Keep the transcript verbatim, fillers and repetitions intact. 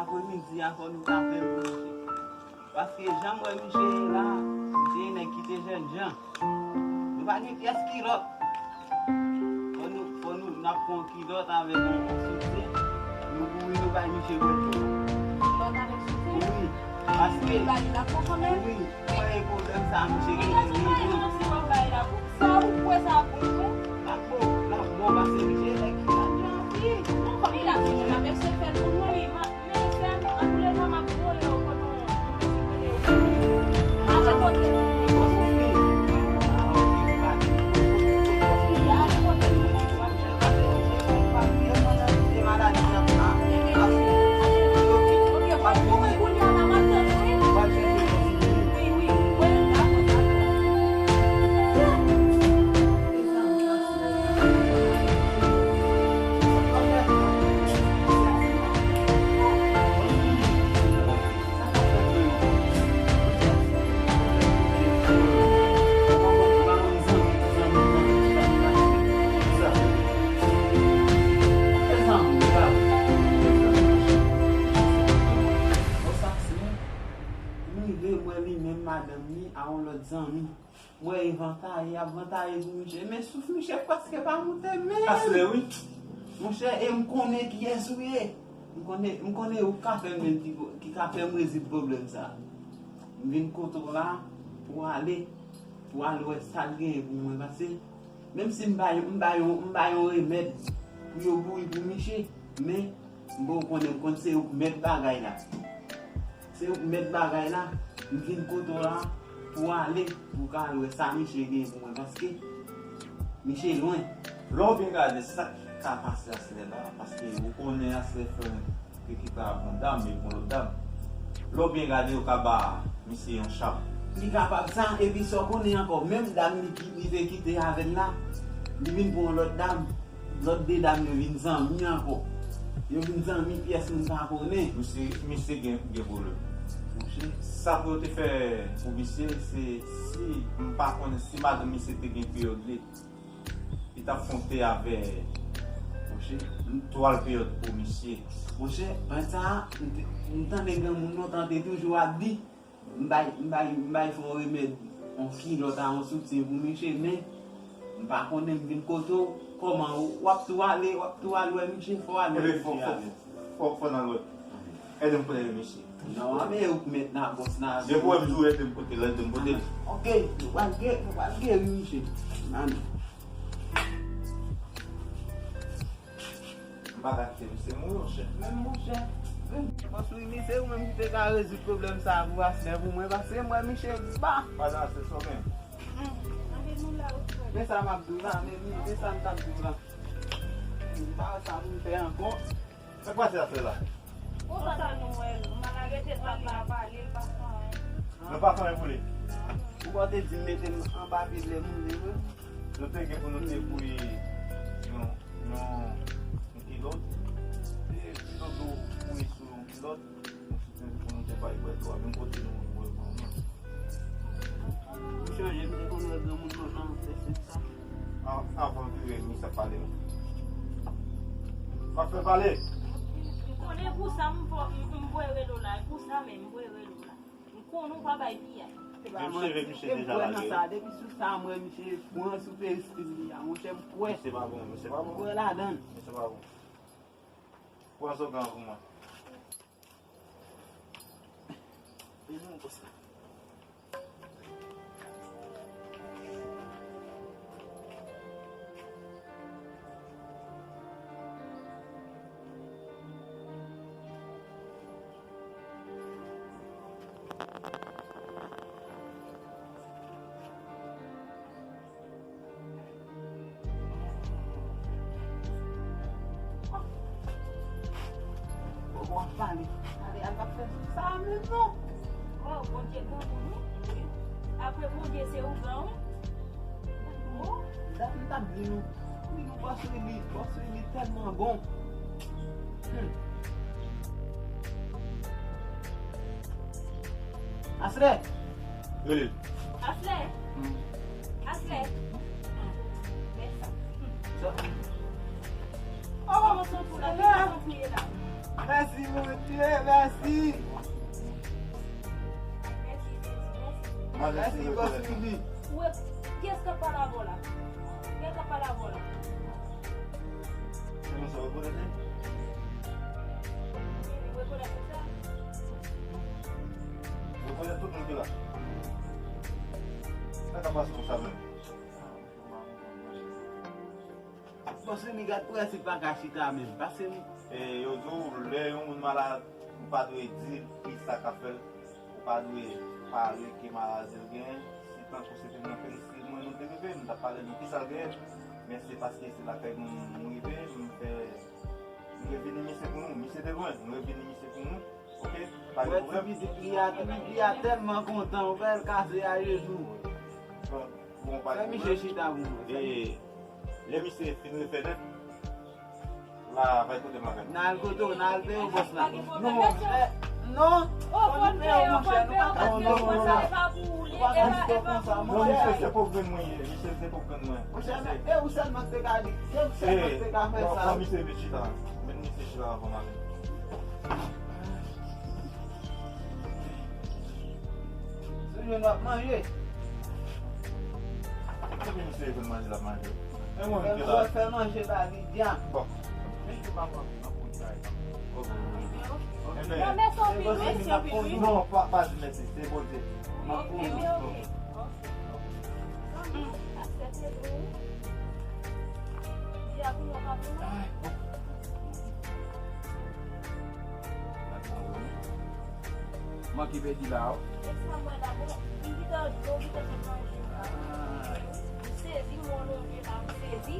Aprèmidi a, fò nou ta fè manje. Paske jan m wè misye ye la, misye se nèg ki te jènjan. Nou pa gen pyès kilòt. Fò nou, fò nou, n ap pran kilòt avèk yon, yon soutyen. Nou kouri, nou bay misye wè tou. Kilòt avèk soutyen? Wi. Paske, wi, mwen wè pwoblèm sa a, misye gen. Sa ou kwè sa ap bon vre? L ap bon, l ap bon, paske misye nèg ki lajan anpil. Non, kòm li lajan, l ap eseye fè l pou mwen, li men se an, an tou le ka, m ap voye w kote w, kote w. Ale kote w. Rive, m wè li menm madanm li a yon lòt zanmi. M wè e vantaye, y ap vantaye pou misye. Men souf misye prèske pa moute menm. Aslè, wi. Monchè, e m konnen kiyès ou ye. M konnen, m konnen ou ka fè m menm ki, ki ka fè m rezoud pwoblèm sa a. M vin kote w la pou ale, pou al wè sa l genyen pou mwen. Paske, menm si m bay, m bay yon, m bay yon remèd pou yo bouri pou misye, men, m bon konnen, m konn se ou k mèt bagay la. Se ou k mèt bagay la, m vin kote w la pou ale, pou w ka al wè sa misye gen pou mwen, paske misye lwen. Lè w byen gade sa k ka pase aslè la, paske ou konnen aslè frè m ki kite a pran dam, li pran lòt dam. Lè w byen gade, yo ka ba misye yon chap. Li kapab sa, epi sa w konnen ankò, menm dam li ki, li te kite avè l la, li vin pran yon lòt dam. Lòt de dam yo vin zanmi ankò. Yo vin zanmi pyès moun pa konnen. Misye, misye gen, gen pwoblèm. Monchè. Sa pou yo te fè pou misye, se si m pa konnen si madanm misye te gen peryòd li, li t ap fè yon te avè, monchè, twal peryòd pou misye. Monchè, mwen sa, m te, m tande granmoun lontan te toujou ap di, M bay, m bay, m bay fè yon remèd, yon kilòt a yon soutyen pou misye, men m pa konnen, m vin kote w, kòman w, w ap tou ale, w ap tou al wè misye, fò w al wè misye avè l. Fò, fò, fò n al wè. Ede m kote misye. Non, men ou k mèt nan bòs nan. Depi w wè m di w ede m kote l, ede m kote l. Ok, nou pral ge-, nou pral geri misye. Nan. M pa ka kite misye mouri, monchè. Men monchè, men bòs Willy, se ou menm ki te ka rezoud pwoblèm sa a pou Aslè pou mwen, paske m wè misye ba. Madan Aslè, sa w gen? Men sa m ap di w la, men, men sa m t ap di w la. M pa wè sa pou m fè ankò. Sa k pase Aslè la? Konsa nou wè l, m al arete sa m pa pale, l pa fè anyen. Nou pa fè anyen pou li? Ou pa te di m mete m anba pye lè m moute vre? Nou te gen pou nou te kouye yon, yon, yon kilòt. E kilòt ou kouye sou yon kilòt, nou sou pou nou te bay bwè dlo a, menm kote nou wè kò nou. M chanje, m te konn wè granmoun lontan fè sèks sa. An, avan vire, misye ap pale, wi. M ap fè pale. M konnen pou sa m fò, m, m bwè relo la, pou sa menm, m bwè relo la. M konnen w pa bay piyay. Se pa manti, m kwè nan sa. Depi sou sa, m wè misye pran sou peristil li a. Monchè, m kwè. Misye pa bon, misye pa bon. M kwè ladan l. Misye pa bon. Pran slogan pou mwen. Vin non, bòs la. Poko ap pale. Ale, al pa fè sa menm non. Oh, Bondye granmoun, wi. Apre Bondye, se ougan, wi. Oh. Dam, m t ap di nou. Wi, nou bòs Willy, bòs Willy tèlman bon. Hmm. Aslè! Rele l. Aslè! Hmm. Aslè! Mèsi. Sa. Oh, mwen santi la, mwen santi la. Mèsi, Bondye, mèsi. Mèsi, Jezi, mèsi. Mèsi, bòs Midi. Ou e, kiyès k ap pale avè w la? Kiyès k ap pale avè w la? Se nou sa rekonèt li? Wi, li rekonèt nou sa. Rekonèt tout moun ki la. Sa k ap pase konsa menm? Paske mi gad prèske pa ka chita menm. Paske m E yo di w, lè yon moun malad, ou pa dwe di l kisa k ap fè l. Ou pa dwe pale ke maladi l genyen. Si tankou se te nan penistil mwen nou te rive, m t ap pale nou kisa l genyen. Men se paske se lakay nou m rive, m fè, m revini misye pou nou. Misye te lwen, m revini misye pou nou. Oke? Pa gen pwoblèm. Ti pitit li a, ti pitit li a tèlman kontan, ou fè l kase a jenou. Bon, bon, pa gen pwoblèm. Fè misye chita pou mwen. E, lè misye fin refè nèt, la, bay kote m la, bay. N al kote w, n al peye w bòs la. Non, eh, non. Fò nou peye w, monchè, nou pa ka fè konsa. Nou pa ka fè konsa, monchè. Non, misye, se pòv grenn mwen ye. Misye, se pòv grenn mwen. Monchè, men, e ou sèlman ki te ka di, e ou sèlman ki te ka fè sa. Pran misye vin chita. Met misye chita avan m ale. Se jwenn w ap manje. Epi misye konn manje l ap manje. E mwen ki la. Fè manje ba li, dyanm. Bon. Men tou pa pran nan kout kay. Ok. Non, mèsi anpil, mèsi anpil, wi. Non, pa, pa di mèsi, se Bondye. M ap pran. Ok, ok. Aksepte tou. Di a pou mwen pa pou mwen. Manke pèdi la, wi. E sa mwen la, bon, m gentan dlo, m gentan fè manje la. M sezi, m lonje la, m sezi.